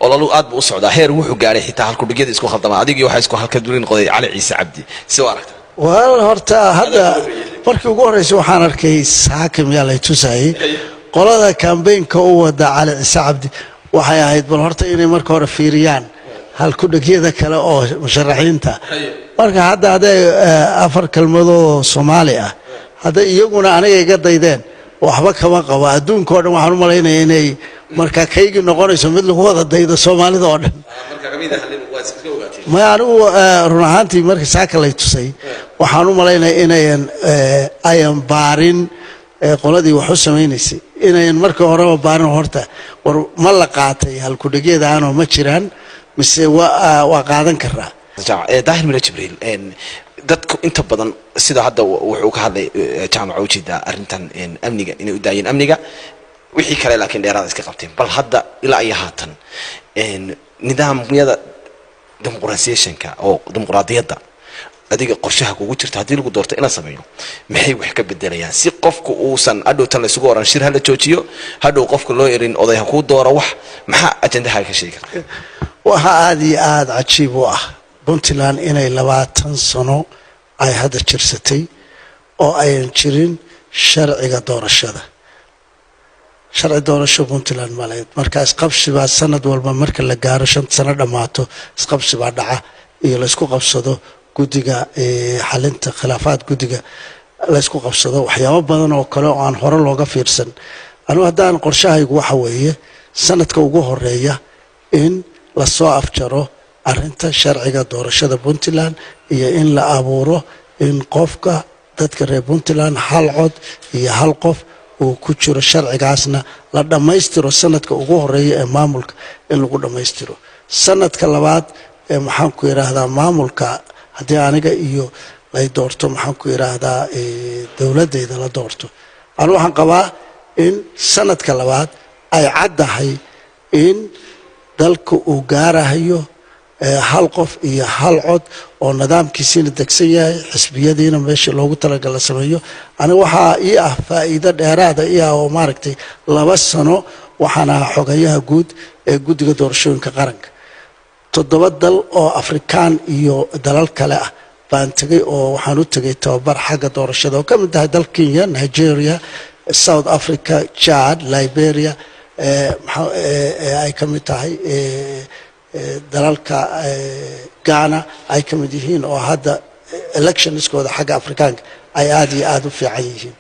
Ololu aad buu u socdaa, heer wuxuu gaadhay xitaa halkudhigyada isku khaldama. Adigii waxaa isku halka dulin qoday Cali Ciise Cabdi. Si u aragta? Wal horta hadda markii ugu horreysay waxaan arkay saaka miyaa lay tusayay qolada campaignka u wada Cali Ciise Cabdi. Waxay ahayd bal horta inay marka hore fiiriyaan halkudhegyada kale oo musharaxiinta. Marka hadda hadday afar kelmadood oo Soomaali ah hadday iyaguna aniga iga daydeen, waxba kama qabo. Adduunka oo dhan waxaan u malaynaya inay marka kaygii noqonayso mid lagu wada daydo Soomaalida oo dhan. Maya, anigu run ahaantii markii saaka lay tusay waxaan u malaynaya inayan ayan baarin qoladii wax u samaynaysay, inayan markii horeba baarin horta war ma la qaatay halkudhegyadaanoo ma jiraan mise waa qaadan karaa. Daahir Mira Jibriil, dadku inta badan sida hadda wuxuu ka hadlay Jaamaca, ujeedaa arrintan amniga inay u daayeen amniga, wixii kale laakiin dheeraada iska qabteen. Bal hadda ilaa iyo haatan nidaamyada dimuqraasiyationka oo dimuqraadiyadda adiga qorshaha kugu jirta haddii lagu doorto inaad sameeyo, maxay wax ka bedelayaan si qofku uusan hadhowtan laysugu oran shir hala joojiyo, hadhow qofka loo erin oday ha kuu dooro? Wax maxaa ajandaha ka sheegi karta? Waxaa aada iyo aada cajiib u ah Puntland inay 20 sano ay hadda jirsatay oo ayan jirin sharciga doorashada. Sharci doorasho Puntland maleed. Marka isqabsi baa sanad walba marka la gaaro 5 sano dhammaato, isqabsi baa dhaca iyo laysku qabsado guddiga xalinta khilaafaad, guddiga laysku qabsado, waxyaabo badan oo kale oo aan hore looga fiirsan. Anigu haddaan qorshahaygu waxa weeye sanadka ugu horeeya in lasoo afjaro arrinta sharciga doorashada Puntland iyo in la abuuro in qofka dadka reer Puntland hal cod iyo hal qof uu ku jiro, sharcigaasna la dhammaystiro sanadka ugu horeeya ee maamulka in lagu dhammaystiro. Sanadka labaad ee, maxaan ku yidhaahdaa, maamulka haddii aniga iyo lay doorto, maxaan ku yidhaahdaa, dowladeyda la doorto, anu waxaan qabaa in sanadka labaad ay caddahay in dalka uu gaarahayo hal qof iyo hal cod oo nidaamkiisiina degsan yahay, xisbiyadiina meeshii loogu talagal la sameeyo. Aniga waxaa ii ah faa'iido dheeraada ii ah oo maaragtay 2 sano waxaan ahaa xogayaha guud ee guddiga doorashooyinka qaranka. Toddoba dal oo Afrikaan iyo dalal kale ah baan tegay oo waxaan u tegay tababar xagga doorashada, oo ka mid tahay dal Kenya, Nigeria, South Africa, Chad, Liberia, ay ka mid tahay dalalka Ghana ay ka mid yihiin, oo hadda electionskooda xagga Afrikaanka ay aada iyo aada u fiican yihiin.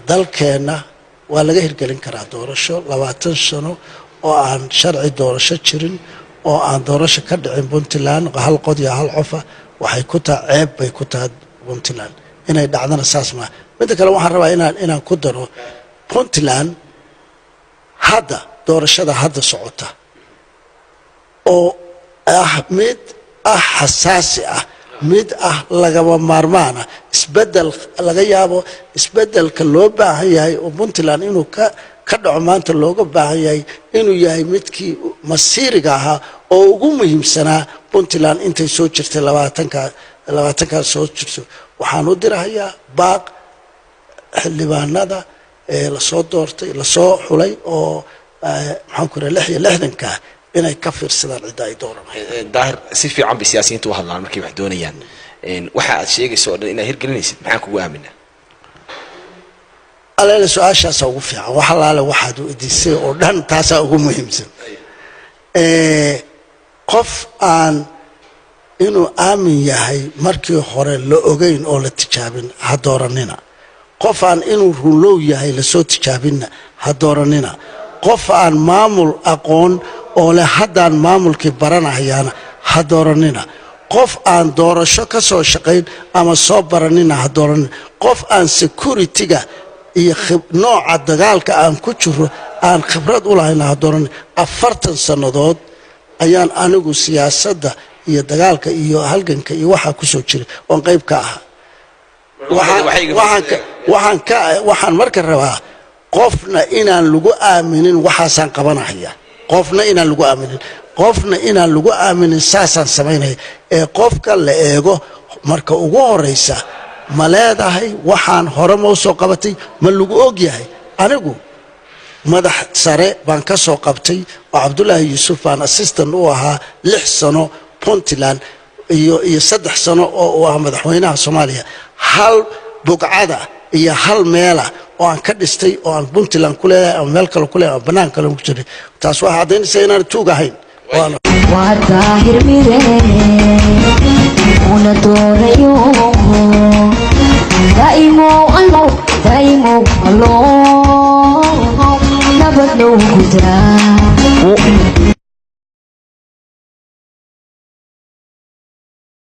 Dalkeenna waa laga hirgelin karaa doorasho. 20 sano oo aan sharci doorasho jirin oo aan doorasho ka dhicin Puntland hal qod iyo hal qofa waxay ku tahay ceeb bay ku tahay Puntland. Inay dhacdana saas maa. Midda kale waxaan rabaa inaan ku daro Puntland hadda doorashada hadda socota oo ah mid ah xasaasi ah, mid ah lagama maarmaana, isbedel laga yaabo, isbedelka loo baahan yahay oo Puntland inuu ka dhaco maanta looga baahan yahay inuu yahay midkii masiiriga ahaa oo ugu muhiimsanaa Puntland intay soo jirtay 20-kaas soo jirto. Waxaan u dirahayaa baaq xildhibaanada ee lasoo doortay, lasoo xulay oo, maxaan ku raha, 66-ka inay ka fiirsadaan cidda ay dooranayaan. Daahir, si fiican bay siyaasiyiintu u hadlaan markay wax doonayaan. Waxa aad sheegayso oo dhan inaad hirgelinaysid, maxaan kugu aaminaa? Aleele, su-aashaasa ugu fiican. Wax allaale waxaad weydiisay oo dhan taasaa ugu muhiimsan. Qof aan inuu aamin yahay markii hore la ogeyn oo la tijaabin ha dooranina. Qof aan inuu runlow yahay lasoo tijaabinna ha dooranina. Qof aan maamul aqoon oo leh haddaan maamulkii baranahayaana ha dooranina. Qof aan doorasho ka soo shaqayn ama soo baranina ha dooranina. Qof aan security-ga iyo nooca dagaalka aan ku jiro aan khibrad u lahayna ha dooranina. 40 sannadood ayaan anigu siyaasadda iyo dagaalka iyo halganka iyo waxaa kusoo jiray oon qayb ka ahaa. Waxaan marka rabaa qofna inaan lagu aaminin waxaasaan qabanahaya, qofna inaan lagu aaminin, qofna inaan lagu aaminin saasaan samaynaya, ee qofka la eego marka ugu horeysa ma leedahay waxaan hore ma usoo qabatay, ma lagu og yahay. Anigu Madax sare baan ka soo qabtay oo Cabdulaahi Yuusuf baan assistant u ahaa 6 sano Puntland iyo 3 sano oo uu ahaa madaxweynaha Soomaaliya. Hal bugcada iyo hal meela oo aan ka dhistay oo aan Puntland ku leeyahay ama meel kale ku leeyahay ama bannaan kale ku jiray, taas waxay caddaynaysaa inaan tuug ahayn. Waa Daahir Mire una doorayo. Daa'imow Allow, daa'imow Allow, nabad noogu daa.